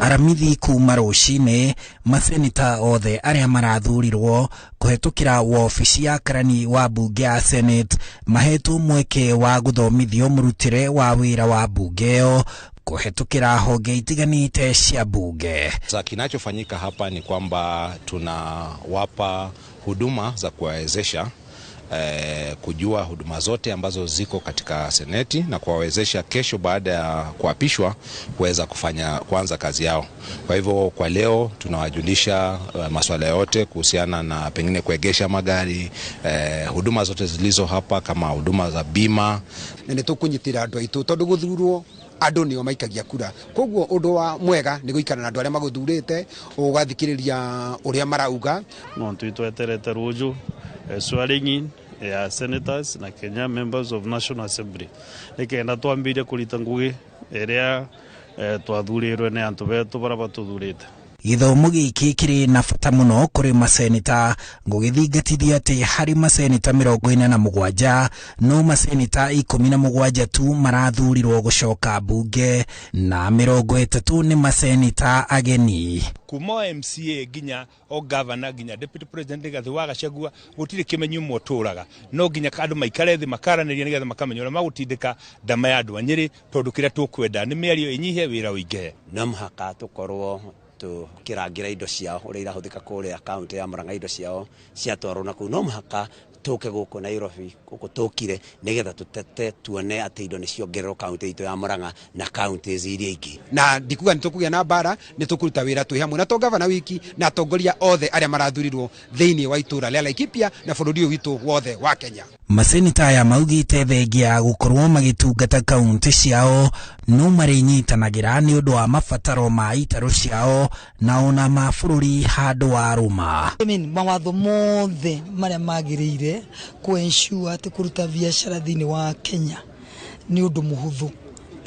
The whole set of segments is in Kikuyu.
Aramithi kuma rũcinĩ, maseneta othe arĩa marathurirwo kũhetũkĩra wobici ya karani wa mbunge ya Senate mahetwo mweke wa gũthomithio mũrutĩre wa wĩra wa mbunge ĩyo kũhetũkĩra honge itiganĩte cia mbunge. Sasa kinachofanyika hapa ni kwamba tunawapa huduma za kuwawezesha kujua huduma zote ambazo ziko katika seneti na kuwawezesha kesho baada ya kuapishwa kuweza kufanya kuanza kazi yao. Kwa hivyo kwa leo tunawajulisha masuala yote kuhusiana na pengine kuegesha magari, huduma zote zilizo hapa kama huduma za bima. Na nä tå kå nyitä ra andå aitå tondå gå thurwo andå nĩo maikagia kura, koguo ũndũ wa mwega nĩ gũikara na andũ arĩa magũthurĩte, ũgathikĩrĩria ũrĩa marauga. No tweterete ruju swearing in ya senators na Kenya members of National Assembly nikenda twambirie kurita ngugi iria twathurirwe ni antu betu baria batuthurite. Gĩthomo gĩkĩ kĩrĩ na bata mũno kũrĩ maseneta, ngũgĩthingatithia atĩ harĩ maseneta 47, no maseneta 17 tu marathurirwo gũcoka mbunge na 30 nĩ maseneta ageni. Kuma o MCA nginya o governor nginya deputy president Rigathi wa Gachagua, gũtirĩ kĩmenyi ũmwe ũtũraga. No nginya andũ maikare thĩ makaranĩria nĩgetha makamenya ũrĩa magũtindĩka ndama ya andũ a Nyĩrĩ, tondũ kĩrĩa tũkwenda nĩ mĩario ĩnyihe, wĩra ũingĩhe. No mũhaka tũkorwo tũkĩrangĩra indo ciao ũrĩa irahũthĩka kũrĩa kaunti ya Murang'a, indo ciao ciatwarwo na kũu no mũhaka tũke gũkũ Nairobi, gũkũ tũkire nĩgetha tũtete tuone atĩ indo nĩ ciongererwo kaunti itũ ya Murang'a na kaunti iria ingĩ. Na ndikuga nĩ tũkũgĩa na mbara, nĩ tũkũruta wĩra twĩ hamwe na to gavana wiki na atongoria othe arĩa marathurirwo thĩinĩ wa itũra rĩa Laikipia na bũrũri ũyũ witũ wothe wa Kenya. Maseneta aya maugĩte thengia ya gũkorwo magĩtungata kaunti ciao no marĩnyitanagĩra nĩ ũndũ wa mabataro ma itarũ ciao na ona ma bũrũri handũ wa rũma. I mean, mawatho mothe marĩa magĩrĩire kũ ensure atĩ kũruta biacara thĩinĩ wa Kenya nĩ ũndũ mũhũthũ.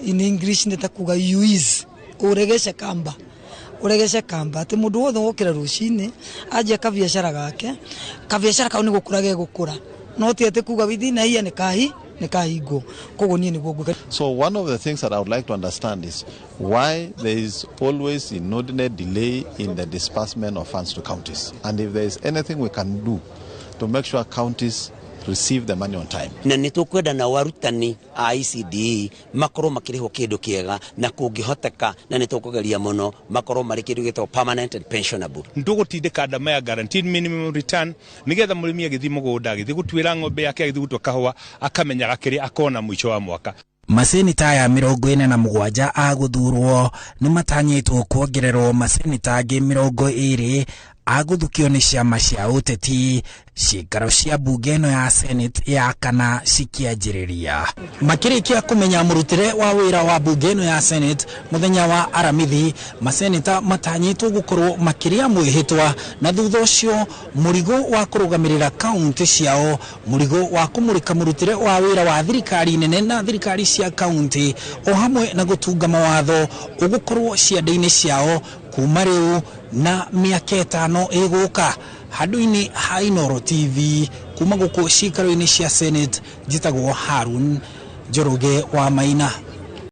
In English nĩ ta kuga you ease, ũregece kamba, ũregece kamba atĩ mũndũ wothe wokĩra rũcinĩ anjia kabiacara gake, kabiacara kau nĩ gũkũra gegũkũra, no ti atĩ kuga within a year nĩ kahingwo. Koguo niĩ nĩguo ngwĩka. So one of the things that I would like to understand is why there is always inordinate delay in the disbursement of funds to counties, and if there is anything we can do to make sure counties receive the money on time. Na nĩ tũkwenda nao arutani a ECDE makorwo makĩrĩhwo kĩndũ kĩega, na kũngĩhoteka na nĩ tũkũgeria mũno makorwo marĩ kĩndũ gĩtagwo permanent and pensionable. Nĩtũgũtindĩka ndama ya guaranteed minimum return nĩgetha mũrĩmi agĩthiĩ mũgũnda, agĩthiĩ gũtuĩra ng'ombe yake, agĩthiĩ gũtua kahũa, akamenyaga kĩrĩa akona mũico wa mwaka. Maseneta aya 47 a gũthurwo nĩ matanyĩtwo kuongererwo maseneta angĩ 20 agũthukio nĩ ciama cia ũteti ciikaro cia mbunge ĩno ya Senate ya kana cikĩanjĩrĩria. Makĩrĩkia kũmenya mũrutĩre wa wĩra wa mbunge ĩno ya Senate mũthenya wa Aramithi, maseneta matanyĩtwo gũkorwo makĩrĩa mwĩhĩtwa, na thutha ũcio mũrigo wa kũrũgamĩrĩra kaunti ciao, mũrigo wa kũmũrĩka mũrutĩre wa wĩra wa thirikari nene na thirikari cia kaunti, o hamwe na gũtunga mawatho ũgũkorwo ciande-inĩ ciao kuma rĩu na mĩaka 5 ĩgũka. Handũ-inĩ ha Inooro TV kuma gũkũ ciikaro-inĩ cia Senate, njĩtagwo Harun Njoroge wa Maina.